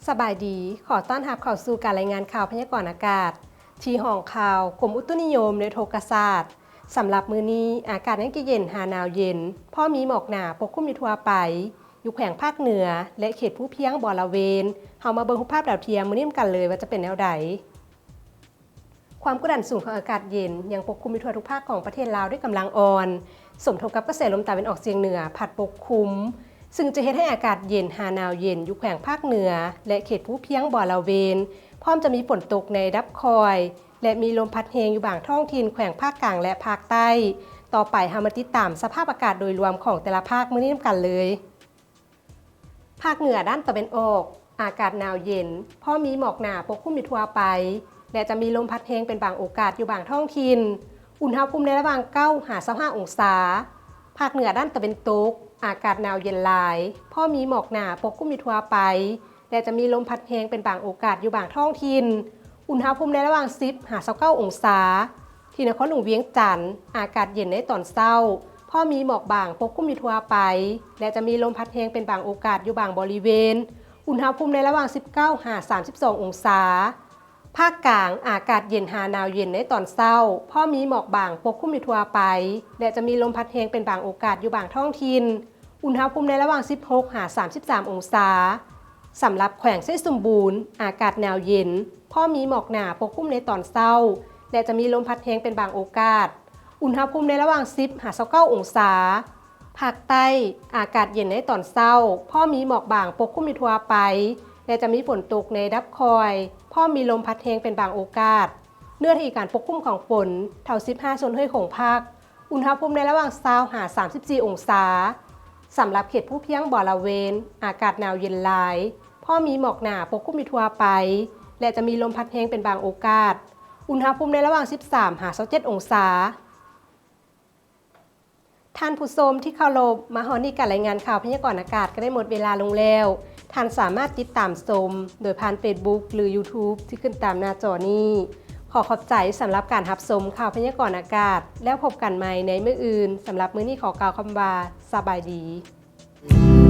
ສະບາຍດີ, ຂໍຕ້ອນຮັບເຂົ້າສູ່ການລາຍງານຂ່າວພະຍາກອນອາກາດ ທີ່ຫ້ອງຂ່າວກົມອຸຕຸນິຍົມ ແລະ ອຸທົກກະສາດ. ສຳລັບມື້ນີ້, ອາກາດຍັງຈະເຢັນຫາໜາວເຢັນ, ພໍມີໝອກໜາປົກຄຸມຢູ່ທົ່ວໄປ, ຢູ່ແຂວງພາກເໜືອ ແລະ ເຂດພູພຽງບໍລະເວນ. ເຮົາມາເບິ່ງຮູບພາບດາວທຽມມື້ນີ້ນຳກັນເລີຍວ່າຈະເປັນແນວໃດ. ຄວາມກົດດັນສູງຂອງອາກາດເຢັນຍັງປົກຄຸມຢູ່ທົ່ວທຸກພາກຂອງປະເທດລາວດ້ວຍກຳລັງອ່ອນ, ສົມທົບກັບກະແສລົມຕາເວັນອອກສຽງເໜືອພັດປົກຄຸມ, ຊຶ່ງຈະເຮັດໃຫ້ອາກາດເຢັນຫາໜາວເຢັນຢູ່ແຂວງພາກເໜືອ ແລະ ເຂດພູພຽງບໍລະເວນ, ພ້ອມຈະມີຝົນຕົກໃນລະດັບຄ່ອຍ ແລະ ມີລົມພັດແຮງຢູ່ບາງທ້ອງຖິ່ນແຂວງພາກກາງ ແລະ ພາກໃຕ້. ຕໍ່ໄປເຮົາມາຕິດຕາມສະພາບອາກາດໂດຍລວມຂອງແຕ່ລະພາກມື້ນີ້ນຳກັນເລີຍ. ພາກເໜືອດ້ານຕາເວັນອອກ, ອາກາດໜາວເຢັນ, ພໍມີໝອກໜາປົກຄຸມຢູ່ທົ່ວໄປ ແລະ ຈະມີລົມພັດແຮງເປັນບາງໂອກາດຢູ່ບາງທ້ອງຖິ່ນ, ອຸນຫະພູມໃນລະຫວ່າງເກົ້າຫາຊາວຫ້າອົງສາ. ພາກເໜືອດ້ານຕາເວັນຕົກ, ອາກາດໜາວເຢັນຫຼາຍ, ພໍມີໝອກໜາປົກຄຸມຢູ່ທົ່ວໄປ ແລະ ຈະມີລົມພັດແຮງເປັນບາງໂອກາດຢູ່ບາງທ້ອງຖິ່ນ, ອຸນຫະພູມໃນລະຫວ່າງສິບຫາຊາວເກົ້າອົງສາ. ທີ່ນະຄອນຫຼວງວຽງຈັນ, ອາກາດເຢັນໃນຕອນເຊົ້າ, ພໍມີໝອກບາງປົກຄຸມຢູ່ທົ່ວໄປ ແລະ ຈະມີລົມພັດແຮງເປັນບາງໂອກາດຢູ່ບາງບໍລິເວນ, ອຸນຫະພູມໃນລະຫວ່າງສິບເກົ້າຫາສາມສິບສອງອົງສາ. ພາກກາງ, ອາກາດເຢັນຫາໜາວເຢັນໃນຕອນເຊົ້າ, ພໍມີໝອກບາງປົກຄຸມຢູ່ທົ່ວໄປ ແລະ ຈະມີລົມພັດແຮງເປັນບາງໂອກາດຢູ່ບາງທ້ອງຖິ່ນ, ອຸນຫະພູມໃນລະຫວ່າງສິບຫົກຫາສາມສິບສາມອົງສາ. ສຳລັບແຂວງໄຊສົມບູນ, ອາກາດໜາວເຢັນ, ພໍມີໝອກໜາປົກຄຸມໃນຕອນເຊົ້າ ແລະ ຈະມີລົມພັດແຮງເປັນບາງໂອກາດ, ອຸນຫະພູມໃນລະຫວ່າງສິບຫາຊາວເກົ້າອົງສາ. ພາກໃຕ້, ອາກາດເຢັນໃນຕອນເຊົ້າ, ພໍມີໝອກບາງປົກຄຸມຢູ່ທົ່ວໄປ ແລະ ຈະມີຝົນຕົກໃນລະດັບຄ່ອຍ, ພ້ອມມີລົມພັດແຮງເປັນບາງໂອກາດ. ເນື້ອທີ່ການປົກຄຸມຂອງຝົນເທົ່າສິບຫ້າສ່ວນຮ້ອຍຂອງພາກ, ອຸນຫະພູມໃນລະຫວ່າງຊາວຫາສາມສິບສີ່ອົງສາ. ສຳລັບເຂດພູພຽງບໍລະເວນ, ອາກາດໜາວເຢັນຫຼາຍ, ພໍມີໝອກໜາປົກຄຸມຢູ່ທົ່ວໄປ ແລະ ຈະມີລົມພັດແຮງເປັນບາງໂອກາດ, ອຸນຫະພູມໃນລະຫວ່າງສິບສາມຫາຊາວເຈັດອົງສາ. ທ່ານຜູ້ຊົມທີ່ເຄົາລົບ, ມາຮອດນີ້ການລາຍງານຂ່າວພະຍາກອນອາກາດກໍໄດ້ໝົດເວລາລົງແລ້ວ. ທ່ານສາມາດຕິດຕາມຊົມໂດຍຜ່ານ Facebook ຫຼື YouTube ທີ່ຂຶ້ນຕາມໜ້າຈໍນີ້. ຂໍຂອບໃຈສຳລັບການຮັບຊົມຂ່າວພະຍາກອນອາກາດ, ແລ້ວພົບກັນໃໝ່ໃນມື້ອື່ນ. ສຳລັບມື້ນີ້ຂໍກ່າວຄຳວ່າ ສະບາຍດີ.